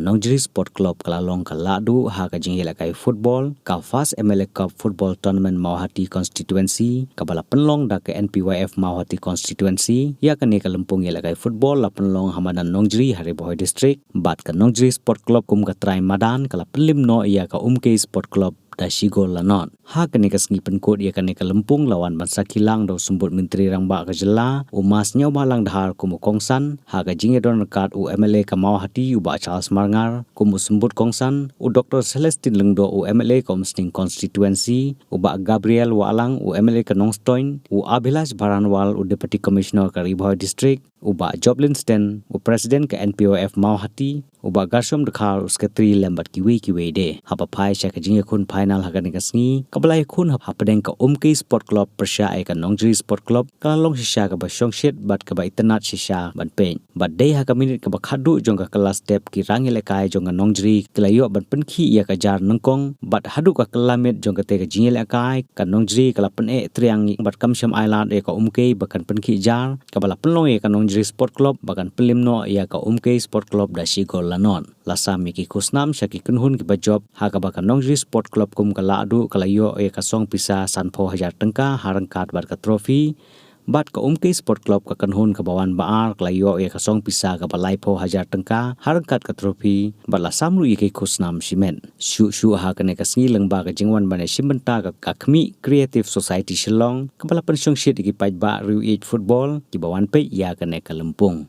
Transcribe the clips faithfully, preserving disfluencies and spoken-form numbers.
Nongjri Sport Club ka la long ka lahduh ha ka jingïalehkai football ka First M L A Cup Football Tournament Mawhati Constituency kaba la pynlong da ka N P Y F Mawhati Constituency. Ïa kane ka lympung ïalehkai football la pynlong ha madan Nongjri ha Ri Bhoi District, bad ka Nongjri Sport Club kum ka trai madan ka la pynlip noh ïa ka Umkei Sport Club da shi gol la nod. Ha kane ka sngi pynkut ïa kane ka lympung la wan ban sakhi lang da u Symbud Myntri Rangbah ka jylla, u Ma Sniawbhalang Dhar kum u kongsan, ha ka jingïadon ryngkat u M L A ka Mawhati u Bah Charles Marngar kum u symbud kongsan, u Doctor Celestine Lyngdoh u M L A ka Umsning Constituency, u Bah Gabriel Wahlang u M L A ka Nongstoiñ, u Abhilash Baranwal u Deputy Commissioner ka Ri Bhoi District, u Bah Job Lindston u President ka N P Y F Mawhati, u Bah Gershom Dkhar u Secretary lem bad kiwei kiwei de. Haba phai sha ka jingïakhun final ha kane ka sngi kaba la ïakhun hap-, hapdeng ka Umkei Sport Club pyrshah ïa ka Nongjri Sport Club, ka la long shisha kaba shongshit bad kaba itynnad shisha ban peit. Bad dei ha ka minit kaba khatduh jong ka kylla step ki rangïalehkai jong ka Nongjri ki la ïoh ban pynkhih ïa ka jar nyngkong, bad haduh ka kylla miet jong kata ka jingïalehkai ka Nongjri ka la pyneh triang bad kam shym ailad ïa ka Umkei ba kan pynkhih jar, kaba la pynlong ïa ka Nongjri Sport Club ba kan pynlip noh ïa ka Umkei Sport Club da shi gol la nod. La sam ïa ki khusnam sha ki kynhun kiba jop, ha kaba ka Nongjri Sport Club kum ka lahduh ka la ïoh ïa ka song pisa sanphew hajar tyngka ha ryngkat bad ka trophy, bad ka Umkei Sport Club ka kynhun kaba wan ba ar ka la ïoh ïa ka song pisa kaba laiphew hajar tyngka ha ryngkat ka trophy, bad la sam ruh ïa ki khusnam shimet. Shuh shuh ha kane ka sngi lyngba ka jingwan ban ïashim bynta ka, ka Khmih Creative Society Shillong kaba la pynshongshit ïa ki paidbah riewieid football kiba wan peit ïa kane ka lympung.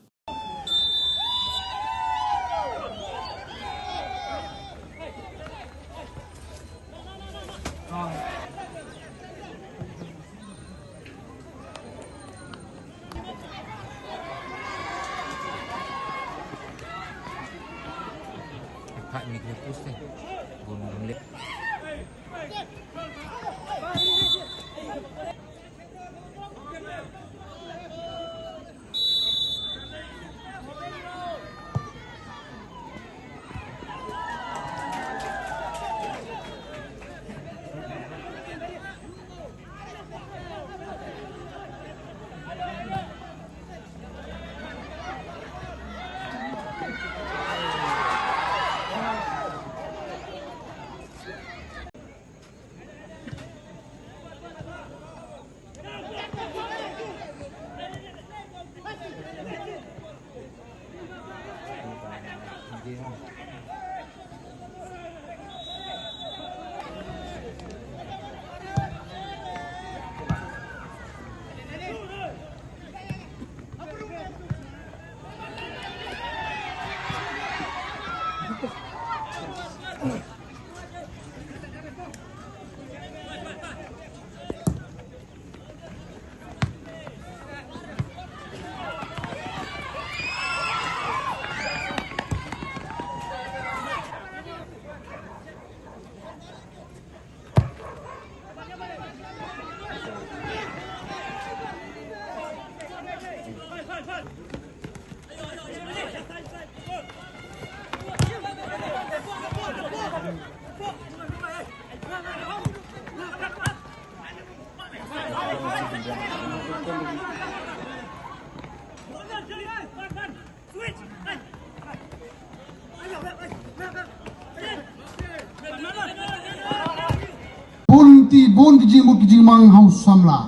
Bun ti bun ki jingmut ki jingmang ha u samla.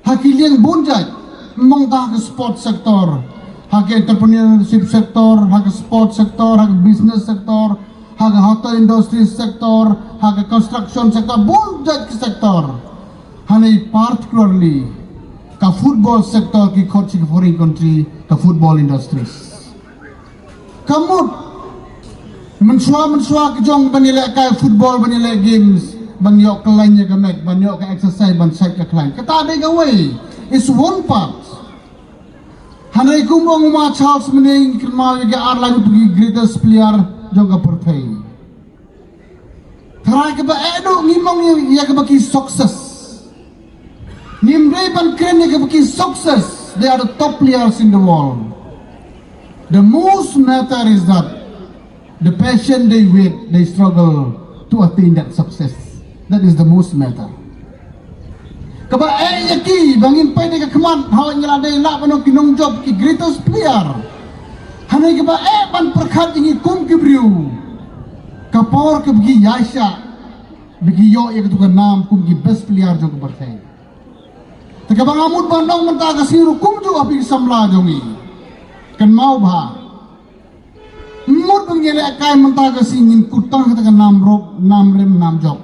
Ha ki liang bun jait, mong ta ha ka sport sector, ha ka entrepreneurship sector, ha ka sport sector, ha ka business sector, ha ka hotel industry sector, ha ka construction sector, bun jait ki sector. Hangne particularly ka football sector ki khot sha ki foreign country ka football industries. Ka mut mynshuwa mynshuwa ki jong ban ïalehkai football, ban ïaleh games, ban ïoh khlaiñ ïa ka met, ban ïoh ka exercise, ban sait ka khlaiñ. Kata dei kawei, is one part. Hangne kum ong u Ma Charles mynne, ngi kynmaw ïa ki ar lai ngut ki greatest player jong ka pyrthei. Tharai kaba eh duh ngim ong ïa, ïa kaba ki success. Ngim dei ban kren ïa kaba ki success. They are the top players in the world. The most matter is that the patient they wait, they struggle to attain that success. That is the most matter. Kaba eh ïa ki ba ngim peit ïa ka khmat, haba ngi la dei lah ban ong ki nongjop, ki greatest player. Hangne kaba eh ban pyrkhat ïa ngi kum ki briew, ka por kaba ki ïaishah ba ki ïoh ïa katu ka nam kum ki best player jong ka pyrthei. Te kaba nga mut ban ong mynta ka sngi ruh kumjuh ha phi ki samla jong ngi, kynmaw bha. Mut ba ngi leh kai mynta ka sngi ngin kut tang kata ka nam rop, nam rem, nam jop.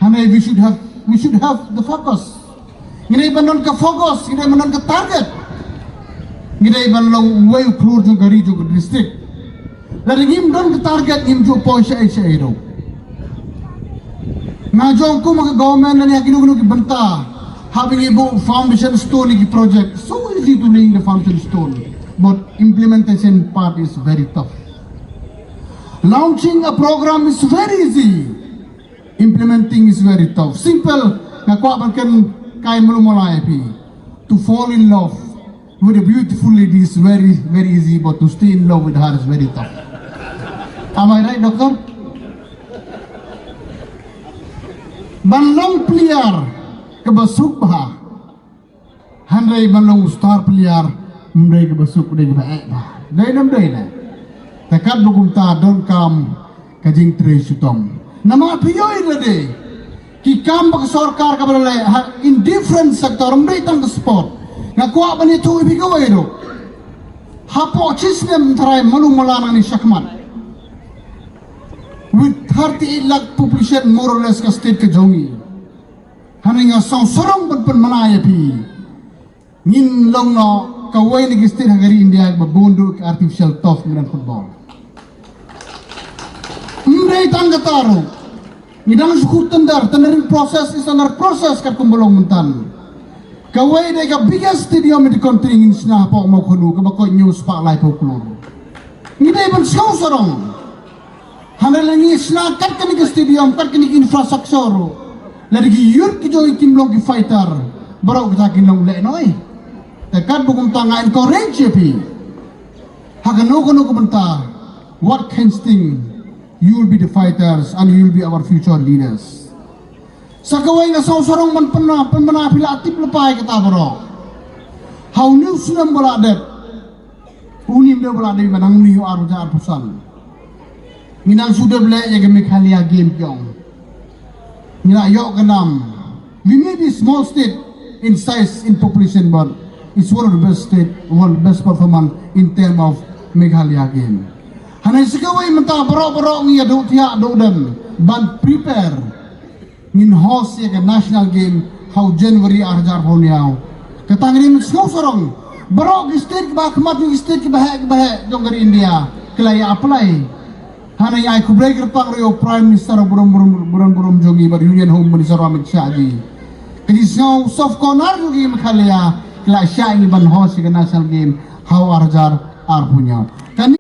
Hangne we should have, we should have the focus. Ngi dei ban don ka focus, ngi dei ban don ka target. Ngi dei ban long uwei u khlur jong ka ri, jong ka district. Lada ngim don ka target, ngim ju poi shaei shaei ruh. Nga jong kum ka government lane ha kino kino ki bynta, haba ngi buh foundation stone ïa ki project, so easy to laying the foundation stone, but implementation part is very tough. Launching a program is very easy. Implementing is very tough. Simple, nga kwah ban kynkai malu mala ïa phi. To fall in love with a beautiful lady is very, very easy, but to stay in love with her is very tough. Am I right, doctor? Ban long player kaba suk bha. Hynrei ban long star player, ym dei kaba suk, dei kaba eh bha. Dei ne ym dei ne? Te katba kumta donkam ka jingtrei shitom. Namar phi ïohi lade, ki kam ba ka sorkar kaba la leh ha in different sector, ym dei tang ka sport. Nga kwah ban ïathuh ïa phi kawei ruh. Hapoh shi snem tharai malu mala nangne shakhmat, with thirty-eight lakh population more or less ka state ka jong ngi. Hangne nga sngew sarong ban pynmana ïa phi. Ngin long noh kawei na ki state ha ka ri India ba bun ruh ka artificial turf madan football. Ym dei tang kata ruh. Ngi dang shu khut tender, tendering process is under process katkum ba long mynta. Kawei dei ka biggest stadium in the country ngin shna hapoh Mawkhanu kaba koit hynñiew spah laiphew klur. Ngi dei ban sngew sarong. Hynrei lada ngi shna kat kane ka stadium, kat kane ka infrastructure ruh, lada ki youth ki jong ngi kim long ki fighter, baroh kita kin long lehnoh. Te katba kumta nga encourage ïa phi. Ha kano kano ka bynta, what kind of thing, you will be the fighters and you will be our future leaders. Sa kawei nga sngew sarong ban pynmana, pynmana, phi la tip lypa ïa kata baroh. Ha une u snem ba la dep, une u snem ba la dep, mynta une u ar hajar arphew san, ngi nang shu dep leh ïa ka Meghalaya Game ki ong. Ngi la ïoh ka nam. We may be small state in size, in population, but it's one of the best state, one of the best performance in term of Meghalaya Game. Hangne sa kawei mynta baroh baroh ngi ïa duh thiah duh dem ban prepare. Ngin host ïa ka National Game ha u January ar hajar arphew hynñiew. Kata ngi dei ban sngew sarong. Baroh ki state kiba ha khmat, ki state kiba heh kiba heh jong ka ri India ki la ïa apply. Hangne ai khublei kyrpang ruh ïa u Prime Minister u burom burom burom burom jong ngi bad Union Home Minister u Amit Shah ji. Ka jingsngew soft corner jong ngi Meghalaya ki la shah ïa ngi ban host ïa ka National Game ha u ar hajar arphew hynñiew. Kane